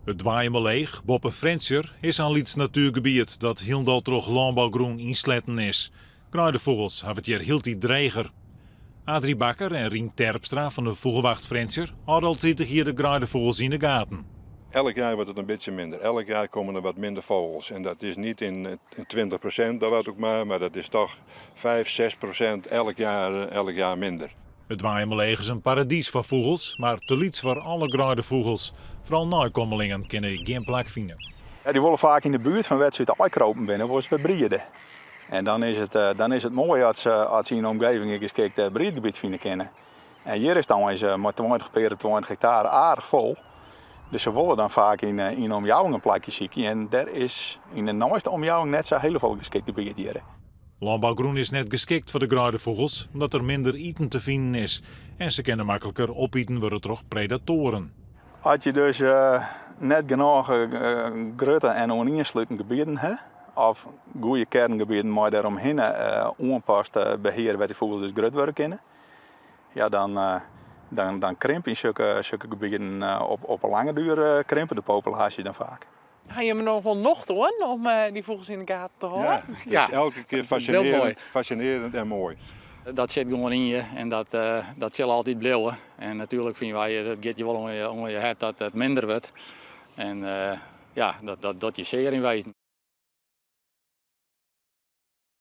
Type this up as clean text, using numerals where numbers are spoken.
It Dwaaiemaleech boppe Frjentsjer is in lyts natuergebiet dat hielendal troch lânbougrûn ynsletten is. Greidefûgels hawwe it hjir hieltyd dreger. Adrie Bakker en Rien Terpstra fan de Fûgelwacht Frjentsjer hâlde al 30 jier de greidefûgels yn de gaten. Elk jaar wordt het een beetje minder. Elk jaar komen er wat minder vogels. En dat is niet in 20%, dat wat ook maar, maar dat is toch 5, 6% elk jaar minder. It Dwaaiemaleech is in paradys foar fûgels, mar te lyts foar alle greidefûgels. Foaral neikommelingen kinne gjin plak fine. Ja, dy wolle faak yn de buert fan wêr't se út it kropen binne, wolle se wer briede. En dan is it moai as se yn de omgeving in geskikt briedgebiet fine kinne. En hjir is dan eens mei 20 pear op 20 hektare aardich fol. Dus se wolle dan faak yn de omjouwing in plakje sykje. En dêr is yn de neiste omjouwing net sa hiel folle geskikt gebiet hjir. Lânbougrûn is net geskikt foar de greidefûgels, omdat der minder iten te finen is. En se kinne makliker opiten wurde troch predatoaren. As je dus net genôch grutte en oanienslutende gebieten ha, of goede kearngebieten mei dêromhinne oanpast behear wêr't dy fûgels dus grut wurde kinne, ja, dan krimpe yn sokke gebieten op 'e lange duer krimpe de populaasje dan faak. Ha je noch wol nocht oan om dy fûgels yn de gaten te hâlden? Ja, het is elke keer fascinerend, fascinerend en moai. Dat sit gewoan yn je en dat sil altyd bliuwe. En natuerlik fine wy, dat giet je wol oan je hert dat it minder wurdt. En ja, dat docht je sear yn wezen.